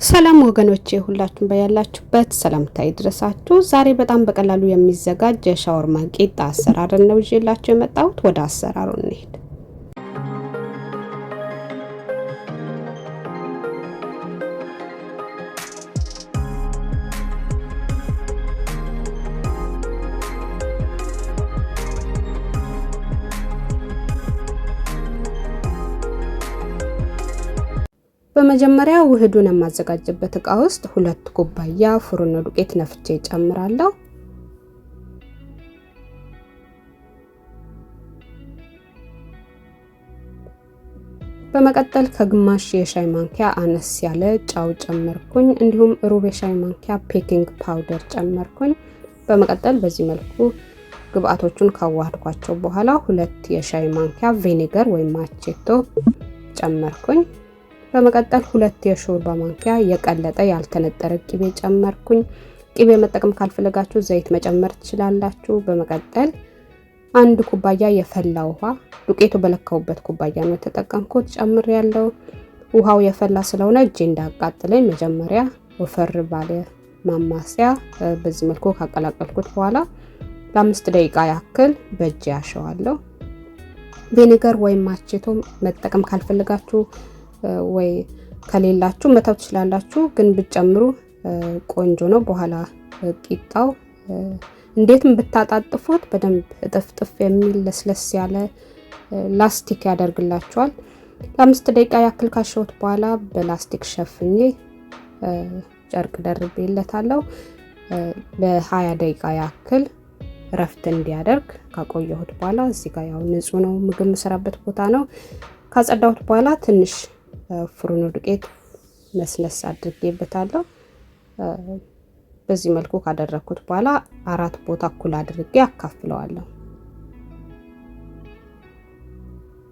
ሰላም ወገኖቼ ሁላችሁም በያላችሁበት ሰላምታ ይድረሳችሁ። ዛሬ በጣም በቀላሉ የሚዘጋጅ የሻወርማ ቂጣ አሰራርን ነው ይዤላችሁ የመጣሁት። ወደ አሰራሩ እንሂድ። በመጀመሪያ ውህዱን የማዘጋጅበት እቃ ውስጥ 2 ኩባያ ፉርኖ ዱቄት ነፍቼ ጨምራለሁ። በመቀጠል ከግማሽ የሻይ ማንኪያ አነስ ያለ ጨው ጨመርኩኝ። እንዲሁም ሩብ የሻይ ማንኪያ baking powder ጨመርኩኝ። በመቀጠል በዚህ መልኩ ግብአቶቹን ካዋሃድኳቸው በኋላ 2 የሻይ ማንኪያ vinegar ወይም አቼቶ ጨመርኩኝ። በመቀጠል 2 የሾርባ ማንኪያ የቀለጠ ያልተነጠረ ቅቤ ጨመርኩኝ። ቅቤ መጠቀም ካልፈለጋችሁ ዘይት መጨመር ትችላላችሁ። በመቀጠል 1 ኩባያ የፈላ ውሃ፣ ዱቄቱ በለካሁበት ኩባያ ነው የተጠቀምኩት፣ ጨምሬያለሁ። ውሃው የፈላ ስለሆነ እጄ እንዳያቃጥለኝ መጀመሪያ ወፈር ባለ ማማሰያ በዚህ መልኩ ካቀላቀልኩት በኋላ ለ5 ደቂቃ ያክል በእጄ አሸዋለሁ። Vinegar ወይም አቼቶ መጠቀም ካልፈለጋችሁ ወይ ከሌላችሁ መተው ትችላላችሁ፣ ግን ብትጨምሩ ቆንጆ ነው። በኋላ ቂጣው እንዴትም ብታጣጥፉት በደንብ እጥፍጥፍ የሚል ለስለስ ያለ ላስቲክ ያደርግላችኋል። ለ5 ደቂቃ ያክል ካሸሁት በኋላ በላስቲክ ሸፍኜ ጨርቅ ደርቤለታለሁ። ለ20 ደቂቃ ያክል እረፍት እንዲያደርግ ካቆየሁት በኋላ እዚህ ጋር ያው ንጹህ ነው፣ ምግብ የምሰራበት ቦታ ነው። ካጸዳሁት በኋላ ትንሽ ፍሩኖ ዱቄት ነስነስ አድርጌበታለሁ። በዚህ መልኩ ካደረግኩት በኋላ አራት ቦታ እኩል አድርጌ አካፍለዋለሁ።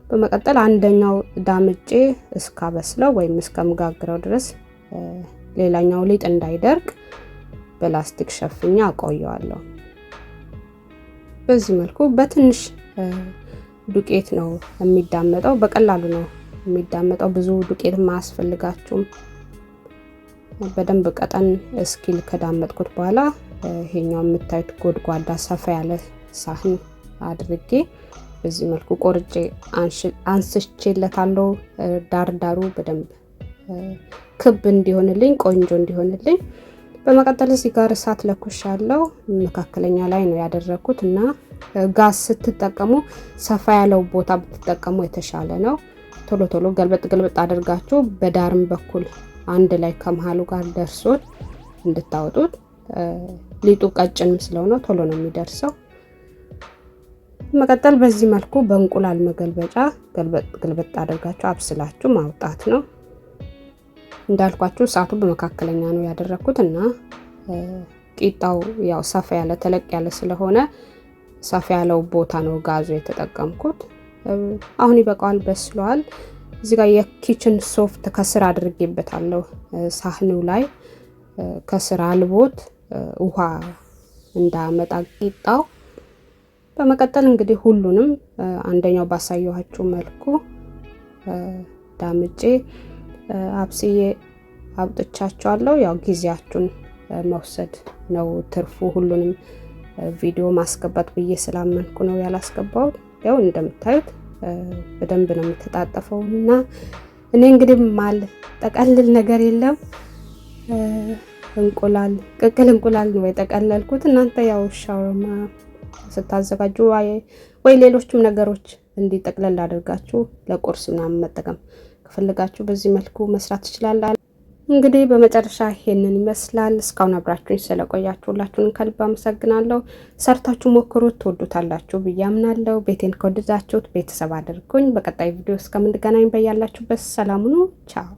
በመቀጠል አንደኛው ዳምጬ እስካበስለው ወይም እስከምጋግረው ድረስ ሌላኛው ሊጥ እንዳይደርቅ በላስቲክ ሸፍኛ አቆየዋለሁ። በዚህ መልኩ በትንሽ ዱቄት ነው የሚዳመጠው። በቀላሉ ነው የሚዳመጠው። ብዙ ዱቄት አያስፈልጋችሁም። በደንብ ቀጠን እስኪል ከዳመጥኩት በኋላ ይሄኛው የምታዩት ጎድጓዳ ሰፋ ያለ ሳህን አድርጌ በዚህ መልኩ ቆርጬ አንስቼለታለሁ። ዳር ዳሩ በደንብ ክብ እንዲሆንልኝ፣ ቆንጆ እንዲሆንልኝ። በመቀጠል እዚህ ጋር እሳት ለኩሻለሁ። መካከለኛ ላይ ነው ያደረኩት እና ጋዝ ስትጠቀሙ ሰፋ ያለው ቦታ ብትጠቀሙ የተሻለ ነው። ቶሎ ቶሎ ገልበጥ ገልበጥ አድርጋችሁ በዳርም በኩል አንድ ላይ ከመሀሉ ጋር ደርሶት እንድታወጡት። ሊጡ ቀጭንም ስለሆነ ቶሎ ነው የሚደርሰው። መቀጠል በዚህ መልኩ በእንቁላል መገልበጫ ገልበጥ ገልበጥ አድርጋችሁ አብስላችሁ ማውጣት ነው። እንዳልኳችሁ እሳቱ በመካከለኛ ነው ያደረኩት እና ቂጣው ያው ሰፋ ያለ ተለቅ ያለ ስለሆነ ሰፋ ያለው ቦታ ነው ጋዙ የተጠቀምኩት። አሁን ይበቃዋል፣ በስሏል። እዚህ ጋር የ kitchen ሶፍት ከስር አድርጌበታለሁ። ሳህኑ ላይ ከስር አልቦት ውሃ እንዳመጣ ቂጣው። በመቀጠል እንግዲህ ሁሉንም አንደኛው ባሳየኋችሁ መልኩ ዳምጬ አብስዬ አውጥቻቸዋለሁ። ያው ጊዜያችሁን መውሰድ ነው ትርፉ። ሁሉንም ቪዲዮ ማስገባት ብዬ ስላመንኩ ነው ያላስገባሁት። ያው እንደምታዩት በደንብ ነው የሚተጣጠፈው እና እኔ እንግዲህ ማልጠቀልል ነገር የለም። እንቁላል ቅቅል እንቁላል ነው የጠቀለልኩት። እናንተ ያው ሻወርማ ስታዘጋጁ ወይ ሌሎችም ነገሮች እንዲጠቅለል አድርጋችሁ ለቁርስ ምናምን መጠቀም ከፈለጋችሁ በዚህ መልኩ መስራት ትችላላችሁ። እንግዲህ በመጨረሻ ይሄንን ይመስላል። እስካሁን አብራችሁኝ ስለቆያችሁ ሁላችሁን ከልብ አመሰግናለሁ። ሰርታችሁ ሞክሩት፣ ትወዱታላችሁ ብዬ አምናለሁ። ቤቴን ከወደዳችሁት ቤተሰብ አድርጉኝ። በቀጣይ ቪዲዮ እስከምንገናኝ በያላችሁበት ሰላም ሁኑ። ቻው።